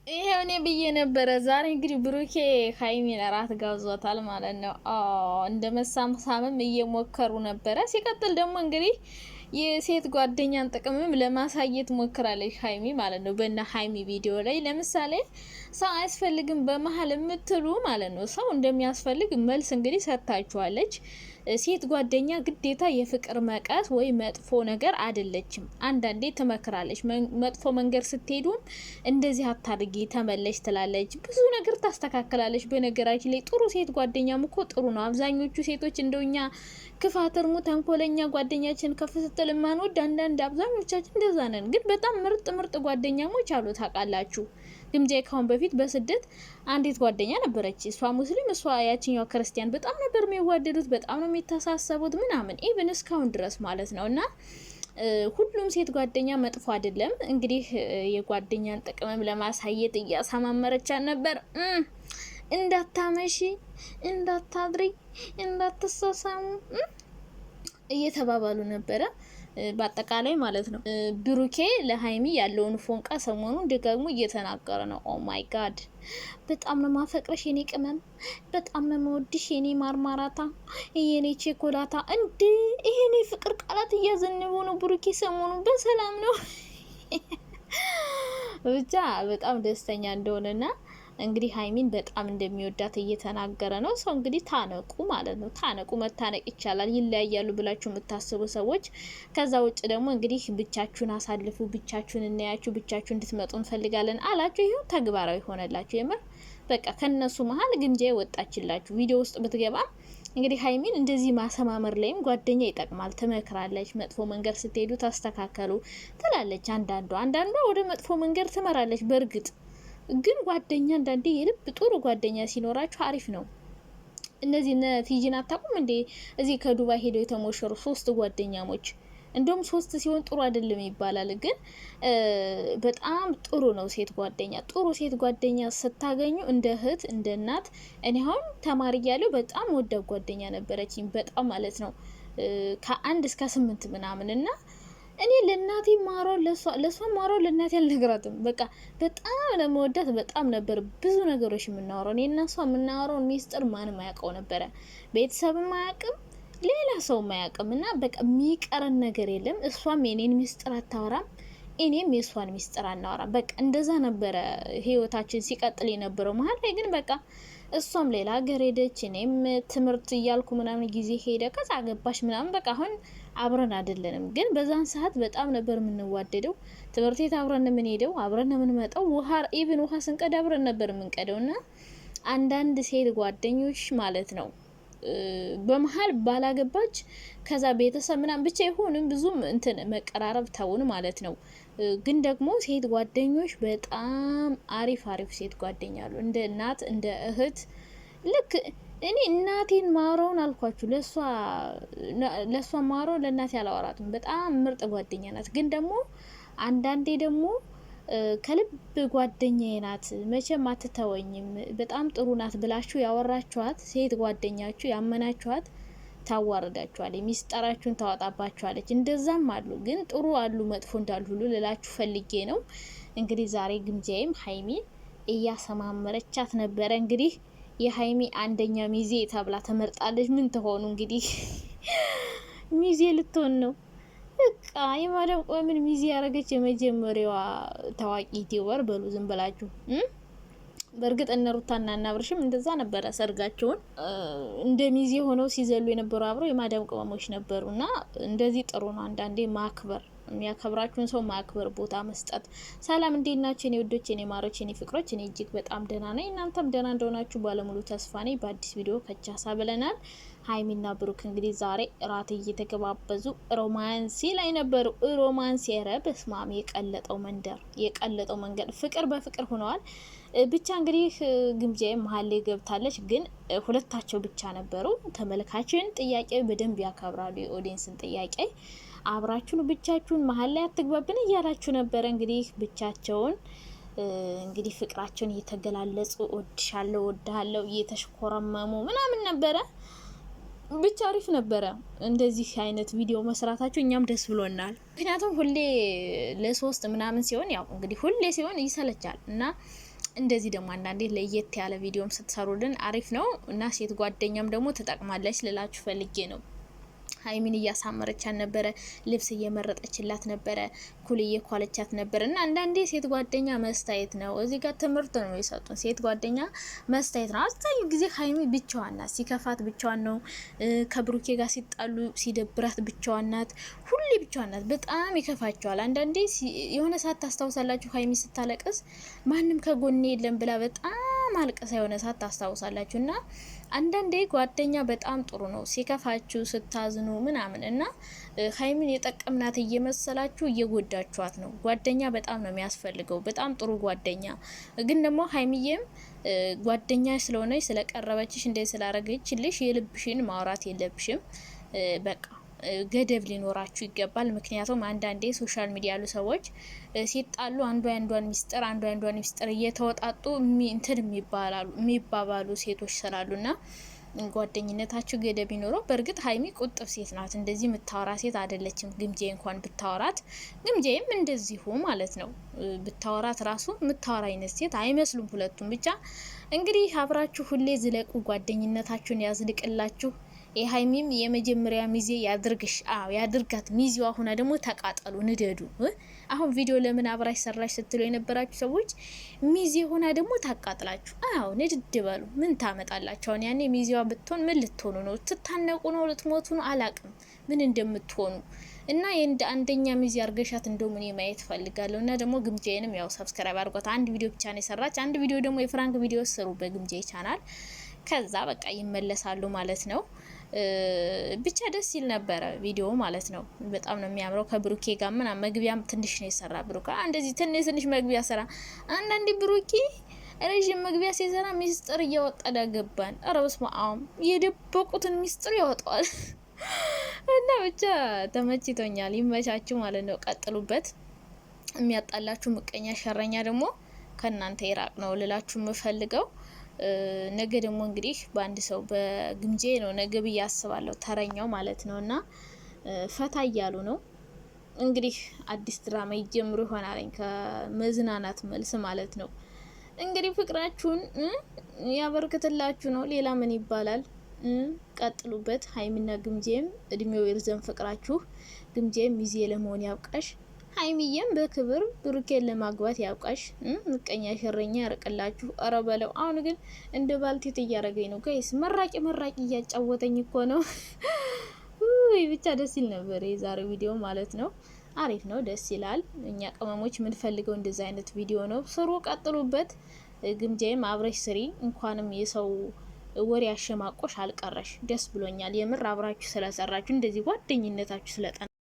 ይሄው እኔ ብዬ ነበረ። ዛሬ እንግዲህ ብሩኬ ሀይሚን እራት ጋብዟታል ማለት ነው። እንደ መሳሳምም እየሞከሩ ነበረ። ሲቀጥል ደግሞ እንግዲህ የሴት ጓደኛን ጥቅምም ለማሳየት ሞክራለች ሀይሚ ማለት ነው። በእነ ሀይሚ ቪዲዮ ላይ ለምሳሌ ሰው አያስፈልግም በመሀል የምትሉ ማለት ነው። ሰው እንደሚያስፈልግ መልስ እንግዲህ ሰጥታችኋለች። ሴት ጓደኛ ግዴታ የፍቅር መቀስ ወይ መጥፎ ነገር አይደለችም። አንዳንዴ ትመክራለች። መጥፎ መንገድ ስትሄዱም እንደዚህ አታድርጊ ተመለሽ ትላለች። ብዙ ነገር ታስተካክላለች። በነገራችን ላይ ጥሩ ሴት ጓደኛም እኮ ጥሩ ነው። አብዛኞቹ ሴቶች እንደውኛ ክፋት እርሙ ተንኮለኛ ጓደኛችን ከፍ ስትል ማንወድ አንዳንድ አብዛኞቻችን እንደዛ ነን። ግን በጣም ምርጥ ምርጥ ጓደኛሞች አሉ ታውቃላችሁ። ግምጃ ካሁን በፊት በስደት አንዲት ጓደኛ ነበረች። እሷ ሙስሊም፣ እሷ ያችኛዋ ክርስቲያን። በጣም ነበር የሚዋደዱት፣ በጣም ነው የሚተሳሰቡት ምናምን even እስካሁን ድረስ ማለት ነው። እና ሁሉም ሴት ጓደኛ መጥፎ አይደለም። እንግዲህ የጓደኛን ጥቅምም ለማሳየት እያሰማመረቻት ነበር። እንዳታመሺ፣ እንዳታድሪ፣ እንዳትሳሳሙ እየተባባሉ ነበረ። በአጠቃላይ ማለት ነው ብሩኬ ለሀይሚ ያለውን ፎንቃ ሰሞኑን ደጋግሞ እየተናገረ ነው። Oh my God፣ በጣም ነው ማፈቅረሽ የኔ ቅመም፣ በጣም ነው መወድሽ የኔ ማርማራታ፣ የኔ ቼኮላታ። እንዴ ይሄኔ ፍቅር ቃላት እያዘነበው ነው ብሩኬ ሰሞኑን። በሰላም ነው ብቻ በጣም ደስተኛ እንደሆነና እንግዲህ ሀይሚን በጣም እንደሚወዳት እየተናገረ ነው። ሰው እንግዲህ ታነቁ ማለት ነው። ታነቁ፣ መታነቅ ይቻላል። ይለያያሉ ብላችሁ የምታስቡ ሰዎች፣ ከዛ ውጭ ደግሞ እንግዲህ ብቻችሁን አሳልፉ፣ ብቻችሁን እናያችሁ፣ ብቻችሁ እንድትመጡ እንፈልጋለን አላችሁ። ይኸው ተግባራዊ ሆነላችሁ። የምር በቃ ከነሱ መሀል ግምጃ ወጣችላችሁ። ቪዲዮ ውስጥ ብትገባም እንግዲህ ሀይሚን እንደዚህ ማሰማመር ላይም ጓደኛ ይጠቅማል። ትመክራለች፣ መጥፎ መንገድ ስትሄዱ ታስተካከሉ ትላለች። አንዳንዷ ወደ መጥፎ መንገድ ትመራለች። በእርግጥ ግን ጓደኛ አንዳንዴ የልብ ጥሩ ጓደኛ ሲኖራችሁ አሪፍ ነው። እነዚህ እነ ቲጂን አታውቁም እንዴ? እዚህ ከዱባይ ሄደው የተሞሸሩ ሶስት ጓደኛሞች። እንደውም ሶስት ሲሆን ጥሩ አይደለም ይባላል፣ ግን በጣም ጥሩ ነው። ሴት ጓደኛ፣ ጥሩ ሴት ጓደኛ ስታገኙ እንደ እህት እንደ እናት። እኔ አሁን ተማሪ እያለሁ በጣም ወዳ ጓደኛ ነበረችኝ፣ በጣም ማለት ነው፣ ከ1 እስከ 8 ምናምን። እና እኔ ለእናቴ ማሮ ለእሷ ማሮ ለእናቴ አልነግራትም። በቃ በጣም ለመወዳት በጣም ነበር ብዙ ነገሮች የምናወራው። እኔ እና እሷ የምናወራውን ሚስጥር ማንም አያውቀው ነበረ። ቤተሰብም አያውቅም፣ ሌላ ሰውም አያውቅም። እና በቃ የሚቀረን ነገር የለም። እሷም የኔን ሚስጥር አታወራም፣ እኔም የእሷን ሚስጥር አናወራም። በቃ እንደዛ ነበረ ህይወታችን ሲቀጥል የነበረው። መሀል ላይ ግን በቃ እሷም ሌላ ሀገር ሄደች፣ እኔም ትምህርት እያልኩ ምናምን ጊዜ ሄደ። ከዛ አገባሽ ምናምን በቃ አሁን አብረን አይደለንም። ግን በዛን ሰዓት በጣም ነበር የምንዋደደው። ትምህርት ቤት አብረን የምንሄደው፣ አብረን የምንመጣው፣ ውሃ even ውሃ ስንቀድ አብረን ነበር የምንቀደው። እና አንዳንድ ሴት ጓደኞች ማለት ነው በመሀል ባላገባች ከዛ ቤተሰብ ምናምን ብቻ ይሁንም ብዙም እንትን መቀራረብ ተውን ማለት ነው። ግን ደግሞ ሴት ጓደኞች በጣም አሪፍ አሪፍ ሴት ጓደኛ አሉ። እንደ እናት እንደ እህት፣ ልክ እኔ እናቴን ማረውን አልኳችሁ፣ ለእሷ ማረውን ለእናቴ አላወራትም። በጣም ምርጥ ጓደኛ ናት። ግን ደግሞ አንዳንዴ ደግሞ ከልብ ጓደኛዬ ናት፣ መቼም አትተወኝም፣ በጣም ጥሩ ናት ብላችሁ ያወራችኋት ሴት ጓደኛችሁ ያመናችኋት ታዋርዳችኋለች፣ ሚስጠራችሁን ታወጣባችኋለች። እንደዛም አሉ፣ ግን ጥሩ አሉ፣ መጥፎ እንዳሉ ሁሉ ልላችሁ ፈልጌ ነው። እንግዲህ ዛሬ ግምጃዬም ሀይሚን እያሰማመረቻት ነበረ። እንግዲህ የሀይሚ አንደኛ ሚዜ ተብላ ተመርጣለች። ምን ትሆኑ እንግዲህ? ሚዜ ልትሆን ነው። በቃ የማዳም ቅመምን ሚዜ ያደረገች የመጀመሪያዋ ታዋቂ YouTuber በሉ ዝም ብላችሁ። በእርግጥ እነ ሩታና እነ አብርሽም እንደዛ ነበረ። ሰርጋቸውን እንደ ሚዜ ሆነው ሲዘሉ የነበሩ አብረው የማዳም ቅመሞች ነበሩ። እና እንደዚህ ጥሩ ነው አንዳንዴ ማክበር፣ የሚያከብራችሁን ሰው ማክበር፣ ቦታ መስጠት። ሰላም፣ እንዴት ናችሁ? የኔ ውዶች፣ የኔ ማሮች፣ የኔ ፍቅሮች፣ እኔ እጅግ በጣም ደህና ነኝ። እናንተም ደህና እንደሆናችሁ ባለሙሉ ተስፋ ነኝ። በአዲስ ቪዲዮ ከቻሳ ብለናል። ሀይሚና ብሩክ እንግዲህ ዛሬ እራት እየተገባበዙ romance ላይ ነበሩ። Romance፣ ኧረ በስማም፣ የቀለጠው መንደር፣ የቀለጠው መንገድ፣ ፍቅር በፍቅር ሆነዋል። ብቻ እንግዲህ ግምጃዬ መሀል ላይ ገብታለች፣ ግን ሁለታቸው ብቻ ነበሩ። ተመልካችን ጥያቄ በደንብ ያከብራሉ፣ የኦዲየንስን ጥያቄ። አብራችሁን ብቻችሁን መሀል ላይ አትግባብን እያላችሁ ነበረ። እንግዲህ ብቻቸውን እንግዲህ ፍቅራቸውን እየተገላለጹ እወድሻለሁ፣ እወድሃለሁ እየተሽኮረመሙ ምናምን ነበረ። ብቻ አሪፍ ነበረ። እንደዚህ አይነት ቪዲዮ መስራታቸው እኛም ደስ ብሎናል። ምክንያቱም ሁሌ ለሶስት ምናምን ሲሆን ያው እንግዲህ ሁሌ ሲሆን ይሰለቻል እና እንደዚህ ደግሞ አንዳንዴ ለየት ያለ ቪዲዮም ስትሰሩልን አሪፍ ነው እና ሴት ጓደኛም ደግሞ ትጠቅማለች ልላችሁ ፈልጌ ነው። ሀይሚን እያሳመረቻት ነበረ፣ ልብስ እየመረጠችላት ነበረ፣ ኩል እየኳለቻት ነበረ። እና አንዳንዴ ሴት ጓደኛ መስታየት ነው። እዚህ ጋር ትምህርት ነው የሰጡን። ሴት ጓደኛ መስታየት ነው። አብዛኛው ጊዜ ሀይሚ ብቻዋን ናት። ሲከፋት ብቻዋን ነው። ከብሩኬ ጋር ሲጣሉ ሲደብራት ብቻዋን ናት። ሁሌ ብቻዋን ናት። በጣም ይከፋቸዋል። አንዳንዴ የሆነ ሰዓት ታስታውሳላችሁ፣ ሀይሚ ስታለቅስ ማንም ከጎኔ የለም ብላ በጣም አልቅሳ የሆነ ሰዓት ታስታውሳላችሁ። እና አንዳንዴ ጓደኛ በጣም ጥሩ ነው፣ ሲከፋችሁ ስታዝኑ ምናምን እና ሀይሚን የጠቀምናት እየመሰላችሁ እየጎዳችኋት ነው። ጓደኛ በጣም ነው የሚያስፈልገው፣ በጣም ጥሩ ጓደኛ። ግን ደግሞ ሀይሚዬም ጓደኛ ስለሆነች ስለቀረበችሽ እንደ ስላረገችልሽ የልብሽን ማውራት የለብሽም። በቃ ገደብ ሊኖራችሁ ይገባል። ምክንያቱም አንዳንዴ social media ያሉ ሰዎች ሲጣሉ አንዷ አንዷን ሚስጥር አንዷ አንዷን ሚስጥር እየተወጣጡ እንትን የሚባባሉ ሴቶች ስላሉና ጓደኝነታችሁ ገደብ ይኖረው። በእርግጥ ሀይሚ ቁጥብ ሴት ናት፣ እንደዚህ የምታወራ ሴት አይደለችም። ግምጄ እንኳን ብታወራት ግምጄም እንደዚሁ ማለት ነው ብታወራት ራሱ የምታወራ አይነት ሴት አይመስሉም ሁለቱም። ብቻ እንግዲህ አብራችሁ ሁሌ ዝለቁ፣ ጓደኝነታችሁን ያዝልቅላችሁ። የሀይሚም የመጀመሪያ ሚዜ ያድርግሽ። አዎ ያድርጋት። ሚዜዋ ሁና ደግሞ ተቃጠሉ፣ ንደዱ። አሁን ቪዲዮ ለምን አብራሽ ሰራሽ ስትሉ የነበራችሁ ሰዎች ሚዜ ሆና ደግሞ ታቃጥላችሁ። አዎ ንድድ በሉ። ምን ታመጣላችሁ? አሁን ያኔ ሚዜዋ ብትሆን ምን ልትሆኑ ነው? ትታነቁ ነው? ልትሞቱ ነው? አላቅም ምን እንደምትሆኑ እና የእንደ አንደኛ ሚዜ አርገሻት እንደውም እኔ ማየት ፈልጋለሁ። እና ደግሞ ግምጃዬንም ያው subscribe አድርጓት። አንድ ቪዲዮ ብቻ ነው የሰራች። አንድ ቪዲዮ ደግሞ የ prank ቪዲዮ ስሩ በግምጃዬ ቻናል። ከዛ በቃ ይመለሳሉ ማለት ነው። ብቻ ደስ ይል ነበረ ቪዲዮ ማለት ነው። በጣም ነው የሚያምረው ከብሩኬ ጋር ምናምን መግቢያም ትንሽ ነው የሰራ ብሩኬ። እንደዚህ ትንሽ ትንሽ መግቢያ ሰራ። አንዳንዴ ብሩኬ ረዥም መግቢያ ሲሰራ ሚስጥር እያወጣ ዳገባን። ኧረ በስመ አብ የደበቁትን ሚስጥር ያወጣዋል። እና ብቻ ተመችቶኛል። ይመቻችሁ ማለት ነው። ቀጥሉበት። የሚያጣላችሁ ምቀኛ ሸረኛ ደግሞ ከእናንተ ይራቅ ነው ልላችሁ የምፈልገው። ነገ ደግሞ እንግዲህ በአንድ ሰው በግምጄ ነው ነገ ብዬ አስባለሁ፣ ተረኛው ማለት ነው። እና ፈታ እያሉ ነው እንግዲህ አዲስ ድራማ ይጀምሩ ይሆናለኝ ከመዝናናት መልስ ማለት ነው። እንግዲህ ፍቅራችሁን ያበርክትላችሁ ነው። ሌላ ምን ይባላል? ቀጥሉበት። ሀይሚና ግምጄም እድሜው ይርዘም ፍቅራችሁ። ግምጄም ሚዜ ለመሆን ያብቃሽ። ሀይሚዬም በክብር ብሩኬን ለማግባት ያብቃሽ። ምቀኛ ሸረኛ ያርቅላችሁ። ኧረ በለው። አሁን ግን እንደ ባልቴት እያደረገኝ ነው guys። መራቂ መራቂ እያጫወተኝ እኮ ነው። ብቻ ደስ ይል ነበር የዛሬው ቪዲዮ ማለት ነው። አሪፍ ነው፣ ደስ ይላል። እኛ ቅመሞች የምንፈልገው እንደዚህ አይነት ቪዲዮ ነው። ስሩ፣ ቀጥሉበት። ግምጃዬም አብረሽ ስሪ። እንኳንም የሰው ወሬ አሸማቆሽ አልቀረሽ። ደስ ብሎኛል የምር አብራችሁ ስለሰራችሁ እንደዚህ ጓደኝነታችሁ ስለጠና